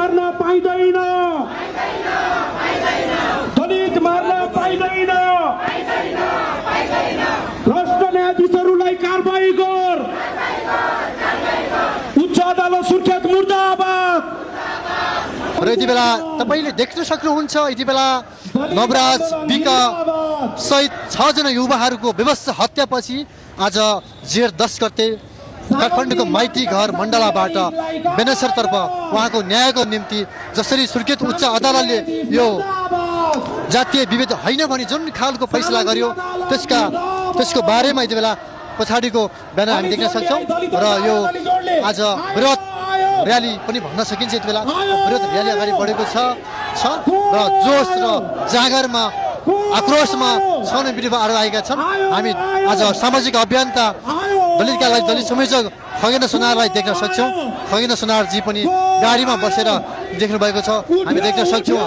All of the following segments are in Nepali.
मार्न पाइँदैन, दलित मार्न पाइँदैन, भ्रष्ट न्यायाधीशहरूलाई कारबाही गर, उच्च अदालत सुर्खेत मुर्दाबाद। र यति बेला तपाईले देख्न सक्नुहुन्छ यति बेला नवराज विक सहित 6 जना युवाहरूको व्यवस्था हत्यापछि आज जेठ 10 गते काठमाडौँको माइती घर मण्डलाबाट बेनेसरतर्फ उहाँको न्यायको निम्ति जसरी सुर्खेत उच्च अदालतले यो जातीय विभेद होइन भनी जुन खालको फैसला गर्यो त्यसको बारेमा यति बेला पछाडिको ब्यानर हामी देख्न सक्छौँ र यो आज विरोध र्याली पनि भन्न सकिन्छ। यति बेला विरोध र्याली अगाडि बढेको छ र जोस र जागरमा आक्रोशमा छाउने विरुवा आएका छन्। हामी आज सामाजिक अभियन्ता दलितका लागि दलित संयोजक खगेन्द्र सुनारलाई देख्न सक्छौँ। खगेन्द्र सुनारजी पनि गाडीमा बसेर देख्नु भएको छ, हामी देख्न सक्छौँ।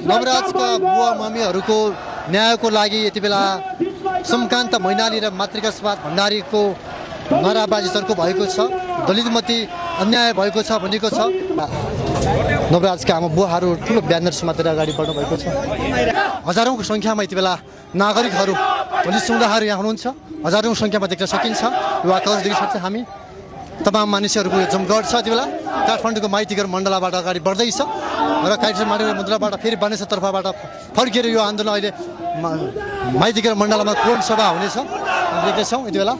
नवराजका बुवा मम्मीहरूको न्यायको लागि यति बेला समकान्त मैनाली र मातृका सुभाष भण्डारीको नाराबाजी चर्को भएको छ, दलितमती अन्याय भएको छ भनेको छ। नवराजका आमा बुवाहरू ठुलो ब्यानर समातेर अगाडि बढ्नु भएको छ। हजारौँको सङ्ख्यामा यति बेला नागरिकहरू दलित समुदायहरू यहाँ हुनुहुन्छ, हजारौँ सङ्ख्यामा देख्न सकिन्छ। यो आकाश देख्न सक्छ हामी तमाम मानिसहरूको यो जमघट छ। यति बेला काठमाडौँको माइतीघर मण्डलाबाट अगाडि बढ्दैछ र काठमाडौँ मण्डलाबाट फेरि बानेश्वरतर्फबाट फर्किएर यो आन्दोलन अहिले माइतीघर मण्डलमा कोण सभा हुनेछ हामी देख्दैछौँ। यति बेला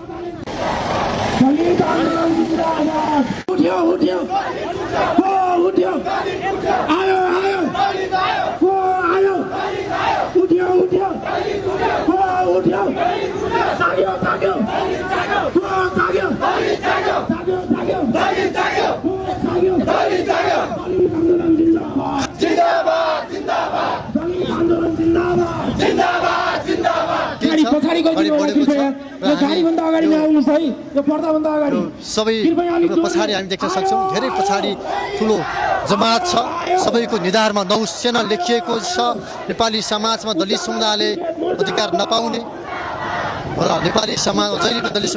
सबै पछाडि हामी देख्न सक्छौँ धेरै पछाडि ठुलो जमात छ। सबैको निधारमा नौसेना लेखिएको छ। नेपाली समाजमा दलित समुदायले अधिकार नपाउने र नेपाली समाज जहिले दलित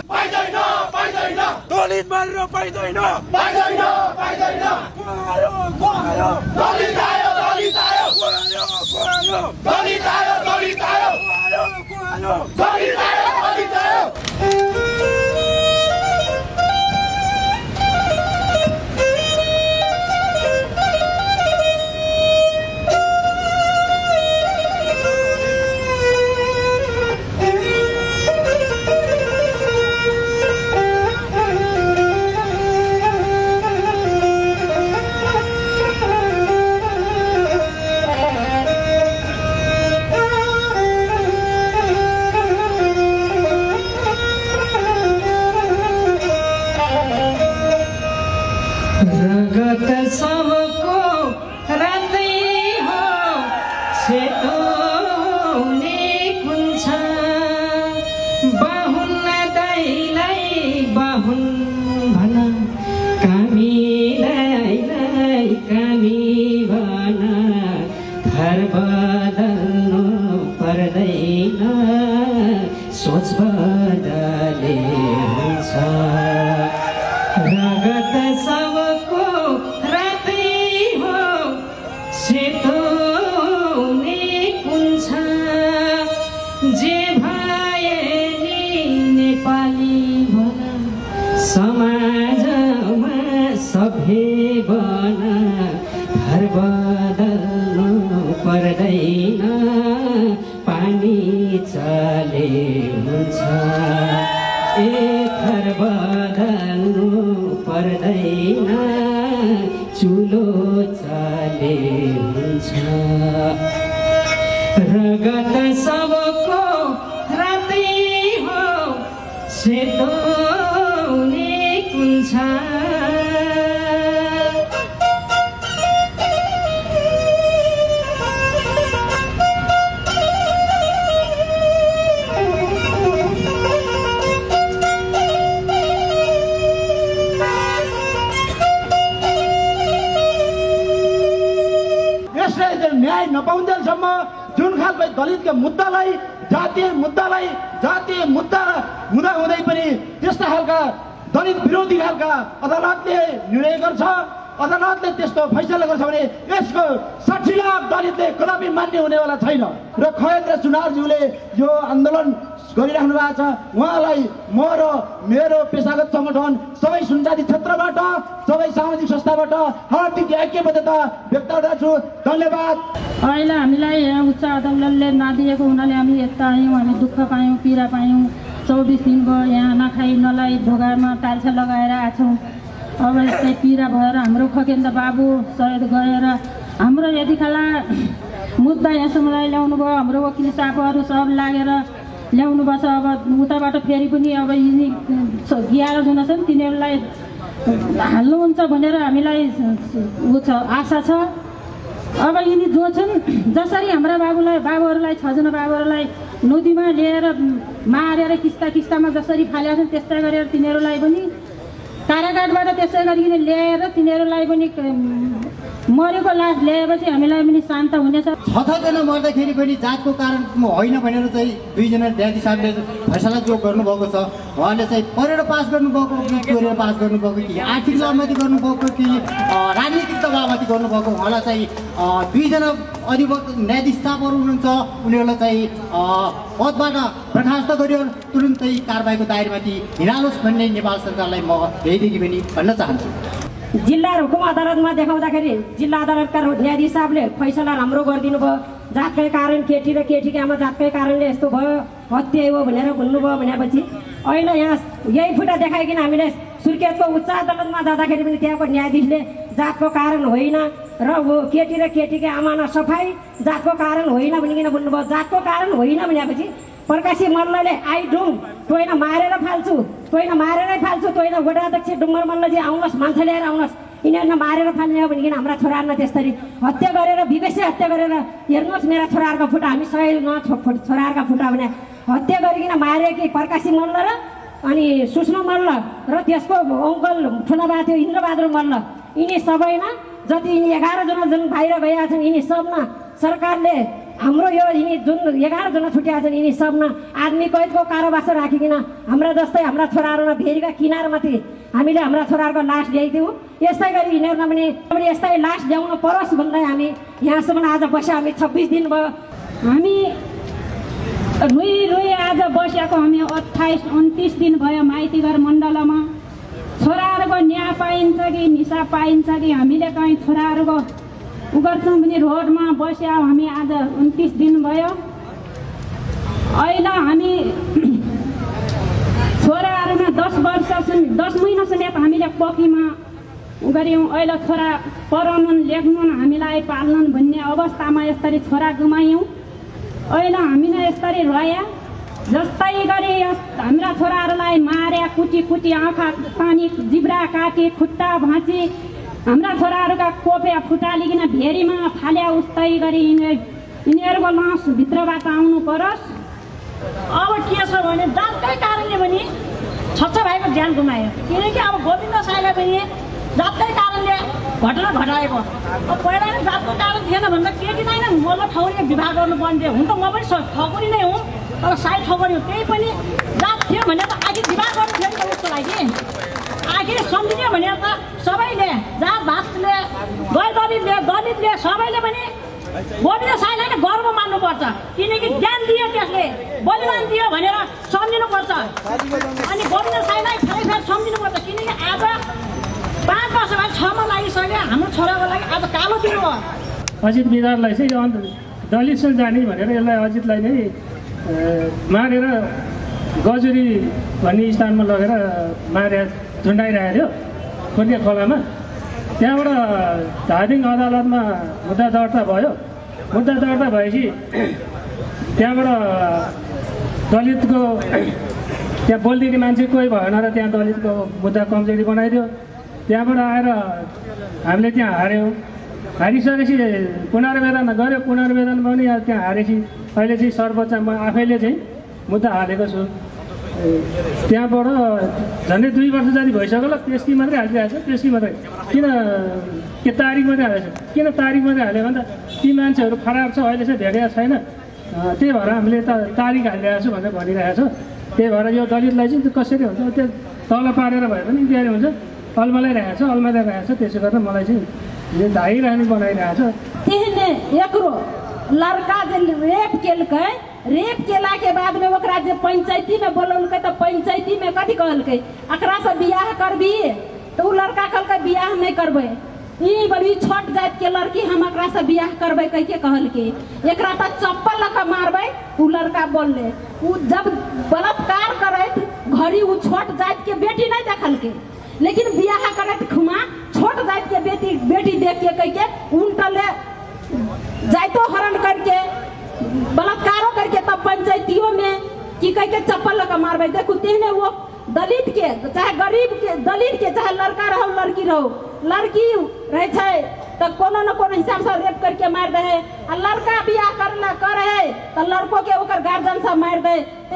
जातीय मुद्दा हुँदै पनि त्यस्ता खालका दलित विरोधी खालका अदालतले निर्णय गर्छ, अदालतले त्यस्तो फैसला गर्छ भने यसको 60 लाख दलितले कदापि मान्य हुनेवाला छैन। र खयेन्द्र सुनारज्यूले यो आन्दोलन गरिराख्नु भएको छ, उहाँलाई म र मेरो पेसागत सङ्गठन सबै सुनचाँदी क्षेत्रबाट सबै सामाजिक संस्थाबाट हार्दिक ऐक्यबद्धता व्यक्त गर्दछु। धन्यवाद। अहिले हामीलाई यहाँ उच्च अदालतले नदिएको हुनाले हामी यता आयौँ, हामी दुःख पायौँ, पीडा पायौँ। 24 दिन भयो यहाँ नखाइ नलाई ढोकामा टाल्छा लगाएर आछौँ। अब यस्तै पीडा भएर हाम्रो खगेन्द्र बाबु सहित गएर हाम्रो यतिखेला मुद्दा यहाँसम्म ल्याउनु भयो, हाम्रो वकिल साहबहरू सब लागेर ल्याउनु पर्छ। अब उताबाट फेरि पनि अब यिनी 11 जना छन् तिनीहरूलाई हाल्नुहुन्छ भनेर हामीलाई आशा छ। अब यिनी जो छन् जसरी हाम्रा बाबुहरूलाई 6 जना बाबुहरूलाई नदीमा लिएर मारेर किस्तामा जसरी फालेका छन् त्यस्तै गरेर तिनीहरूलाई पनि कारागारबाट त्यसै गरिकन ल्याएर तिनीहरूलाई पनि मरेको लास ल्याएपछि हामीलाई पनि शान्त हुनेछ। 6 जना मर्दाखेरि पनि जातको कारण होइन भनेर चाहिँ 2 जना न्यायाधीश साहबले फैसला जो गर्नुभएको छ, उहाँले चाहिँ पढेर पास गर्नुभएको कि चोरेर पास गर्नुभएको कि आर्थिक सहमति गर्नुभएको कि राजनीतिक दबावमाथि गर्नुभएको, उहाँलाई चाहिँ 2 जना अधिवक्ता न्यायाधीश साहबहरू हुनुहुन्छ, उनीहरूलाई चाहिँ पदबाट बर्खास्त गरियो, तुरुन्तै कारबाहीको दायरामाथि हिँडालोस् भन्ने नेपाल सरकारलाई म यहीदेखि पनि भन्न चाहन्छु। जिल्ला हुकुम अदालतमा देखाउँदाखेरि जिल्ला अदालतका न्यायाधीश साहबले फैसला राम्रो गरिदिनु भयो। जातकै कारण केटी र केटीको आमा जातकै कारणले यस्तो भयो, हत्या हो भनेर भन्नुभयो। भनेपछि अहिले यहाँ यही फुटा देखाइकन हामीले सुर्खेतको उच्च अदालतमा जाँदाखेरि पनि त्यहाँको न्यायाधीशले जातको कारण होइन र केटी र केटीको आमा सफाई जातको कारण होइन भनिकन भन्नुभयो। जातको कारण होइन भनेपछि प्रकाशी मल्लले तोइन मारेरै फाल्छु, तोइन वडा अध्यक्ष डुम्बर मल्लजी आउनुहोस्, मान्छे ल्याएर आउनुहोस्, यिनीहरूलाई मारेर फाल्ने हो भनिकन हाम्रा छोराहरूलाई त्यसरी हत्या गरेर विवेशी हत्या गरेर हेर्नुहोस् मेरा छोराहरूको फुटा, हामी सही छोराहरूका फुटा भने हत्या गरिकन मारे कि प्रकाशी मल्ल र अनि सुषमा मल्ल र त्यसको अङ्कल ठुला बा थियो इन्द्रबहादुर मल्ल, यिनी सबैमा जति यिनी 11 जना जुन बाहिर गएका छन् यिनी सबमा सरकारले हाम्रो यो यिनी जुन 11 जना छुट्याएका छन् यिनी सबमा आदमी कैदको कारोबार राखिकन हाम्रा जस्तै हाम्रा छोराहरूलाई भेरीका किनारमाथि हामीले हाम्रा छोराहरूको लास ल्याइदिउँ। यस्तै गरी यिनीहरूलाई पनि यस्तै लास ल्याउनु परोस् भन्दै हामी यहाँसम्म आज बस्या। हामी 26 दिन भयो हामी रुई आज बसेको, हामी 28-29 दिन भयो माइतीघर मण्डलमा। छोराहरूको न्याय पाइन्छ कि निशा पाइन्छ कि हामीले कहीँ छोराहरूको गर्छौँ पनि रोडमा बस्या। हामी आज 29 दिन भयो। अहिले हामी छोराहरूमा 10 महिना समेत हामीले पोखीमा गऱ्यौँ। अहिले छोरा पढाउनु लेख्नु हामीलाई पाल्नु भन्ने अवस्थामा यसरी छोरा गुमायौँ। अहिले हामीले यसरी रह्या जस्तै गरी हाम्रा छोराहरूलाई मार्या, कुटी आँखा पानी जिब्रा काटी खुट्टा भाँची हाम्रा छोराहरूका कोपे फुटालिकन भेरीमा फाल्या। उस्तै गरी यिनीहरूको लास भित्रबाट आउनु परोस्। अब के छ भने जातकै कारणले पनि छच्चा भाइको ज्यान गुमायो, किनकि अब गोविन्द साईलाई पनि जातकै कारणले घटना घटाएको। अब पहिला नै जातको कारण थिएन भन्दा केटीलाई नै मलाई ठौरी विवाह गर्नुपर्ने थियो। हुन त म पनि ठकुरी नै हुँ, तर साई ठकुरी हो, त्यही पनि जात थियो भने त आखिर विवाह गर्नु थियो नि त उसको लागि। आखिर सम्झिने भने त सबैले जात भातले दलितले सबैले पनि गोविन्द साईलाई नै गर्व मान्नुपर्छ, किनकि ज्ञान दियो, त्यसले बलिदान दियो भनेर सम्झिनुपर्छ। अनि गोविन्द साईलाई फेरि सम्झिनुपर्छ, किनकि आज 5 वर्ष भयो 6 मा लागिसक्यो हाम्रो छोराको लागि आज कालो दिन हो। अजित बिदारलाई चाहिँ यो दलित जाने भनेर यसलाई अजितलाई नै मारेर गजुरी भन्ने स्थानमा लगेर मारेर झुन्डाइरहेको थियो खोलिया खोलामा। त्यहाँबाट धादिङ अदालतमा मुद्दा दर्ता भयो। मुद्दा दर्ता भएपछि त्यहाँबाट दलितको त्यहाँ बोलिदिने मान्छे कोही भएन र त्यहाँ दलितको मुद्दा कमजोरी बनाइदियो। त्यहाँबाट आएर हामीले त्यहाँ हार्यौँ। हारिसकेपछि पुनर्वेदन गऱ्यो। पुनर्वेदनमा पनि त्यहाँ हारेपछि अहिले चाहिँ सर्वोच्च म आफैले चाहिँ मुद्दा हालेको छु। त्यहाँबाट झन्डै 2 वर्ष जति भइसक्यो ल, पेस्की मात्रै हालिरहेको छ। पेस्की मात्रै के तारिख मात्रै हालेको छ। किन तारिख मात्रै हाल्यो भन्दा ती मान्छेहरू फरार छ, अहिले चाहिँ भेटेको छैन। त्यही भएर हामीले त तारिक हालिरहेको छु भनेर भनिरहेको छ। त्यही भएर यो दलितलाई चाहिँ कसरी हुन्छ त्यो तल पारेर भए पनि के हुन्छ अल्मलाइरहेको छ त्यसो गरेर मलाई चाहिँ यो धाइरहने बनाइरहेको छ। तेहने एकरो लड़का जे रेप केला के बाद में ओकरा जे पंचायती में बोलौलकै त पंचायती में कथी कहलकै एकरा से बियाह करबी तो उ लड़का कहलकै बियाह नहीं करबै ई बड़ी छोट जात के लड़की हम एकरा से बियाह करबै कह के कहलकै एकरा त चप्पल लगा मारबै उ लड़का बोलले उ जब बलात्कार करैत घड़ी उ छोट जात के बेटी नहीं देखलकै लेकिन बियाह करैत खुमा छोट जात के बेटी देख के कह के उल्टले जायतो हरण करके बलात्कारों करके तब पंचायतियों में की कह के चप्पल लगा मारबै। देखो तेहने वो दलित के चाहे गरीब के दलित के चाहे लड़का रहो लड़की रहो लड़की रहे छे तो कोनो न कोनो हिसाब से रेप करके मार दे है आ लड़का बियाह करे है तो लड़को के ओकर गार्जियन सब मार दे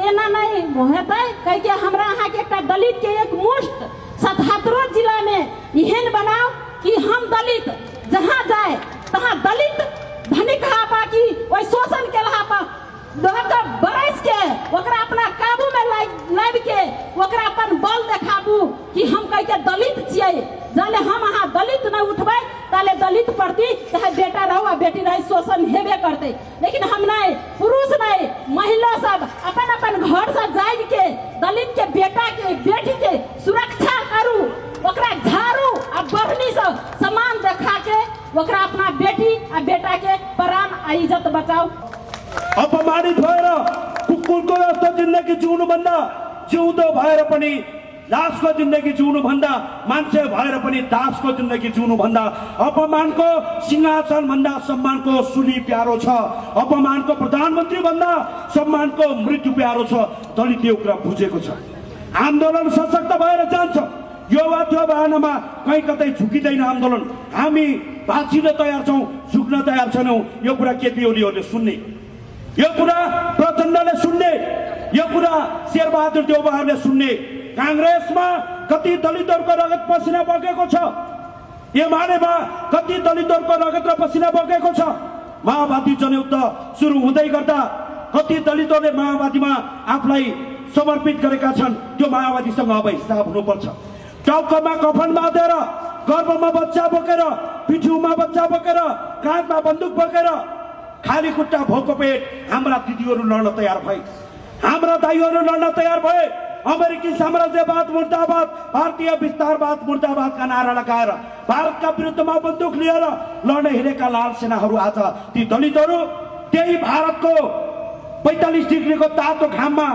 एना नहीं होते कह के हमरा यहाँ के दलित के एक मुश्त 77 जिला में एहन बनाओ कि हम दलित जहाँ जाए तहाँ दलित धनिक हापा की वही शोषण के हापा बरस के ओकरा अपना काबू में लाइब के ओकरा अपन बल देखाबू कि हम कह के दलित छियै जाले हम अहाँ दलित न उठबै ताले दलित प्रति चाहे बेटा रहो आ बेटी रहे शोषण हेबे करते। लेकिन हम नहीं पुरुष नहीं महिला सब अपन अपन घर से जाग के दलित के बेटा के बेटी के सुरक्षा करू ओकरा झाड़ू आ बढ़नी सब समान देखा के ओकरा अपना बेटी आ बेटा के प्राण आ इज्जत बचाओ। अपमानित भएर कुकुरको जस्तो जिन्दगी जिउनु भन्दा जिउँदो भएर पनि लासको जिन्दगी जिउनु भन्दा मान्छे भएर पनि दासको जिन्दगी जिउनु भन्दा अपमानको सिंहासन भन्दा सम्मानको सुली प्यारो छ। अपमानको प्रधानमन्त्री भन्दा सम्मानको मृत्यु प्यारो छ। दलित यो कुरा बुझेको छ। आन्दोलन सशक्त भएर जान्छ। यो वा त्यो बहानामा कहीँ कतै झुकिँदैन आन्दोलन। हामी बाँचिन तयार छौँ झुक्न तयार छैनौँ। यो कुरा केपी ओलीहरूले सुन्ने यो कुरा प्रचण्डले सुन्ने यो कुरा शेरबहादुर देउवाहरूले सुन्ने। कांग्रेसमा कति दलितहरूको रगत पसिना बगेको छ एमालेमा कति दलितहरूको रगत र पसिना बगेको छ। माओवादी जनयुद्ध सुरु हुँदै गर्दा कति दलितहरूले माओवादीमा आफूलाई समर्पित गरेका छन्। त्यो माओवादीसँग अब हिसाब हुनुपर्छ। टाउकोमा कफन बाँधेर गर्भमा बच्चा बोकेर पिठ्यूमा बच्चा बोकेर काँधमा बन्दुक बोकेर खाली खुट्टा भोको पेट हाम्रा दिदीहरू लड्न तयार भए हाम्रा दाइहरू लड्न तयार भए। अमेरिकी साम्राज्यवाद मुर्दाबाद भारतीय विस्तारवाद मुर्दाबादका नारा लगाएर भारतका विरुद्धमा बन्दुक लिएर लड्न हिँडेका लाल सेनाहरू आज ती दलितहरू त्यही भारतको 45 डिग्रीको तातो घाममा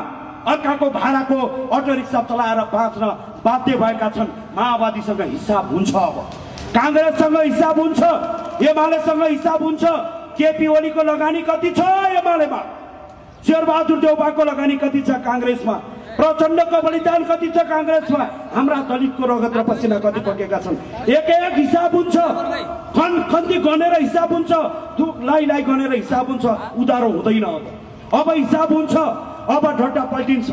अर्काको भाडाको अटो रिक्सा चलाएर बाँच्न बाध्य भएका छन्। माओवादीसँग हिसाब हुन्छ। अब कांग्रेससँग हिसाब हुन्छ। एमालेसँग हिसाब हुन्छ। केपी ओलीको लगानी कति छ एमालेमा? शेरबहादुर देउवाको लगानी कति छ कांग्रेसमा? प्रचण्डको बलिदान कति छ कांग्रेसमा? हाम्रा दलितको रगत र पसिना कति बगेका छन्? एक एक हिसाब हुन्छ। खन्ती गनेर हिसाब हुन्छ। लाई गनेर हिसाब हुन्छ। उधारो हुँदैन। अब हिसाब हुन्छ। अब ढड्डा पल्टिन्छ।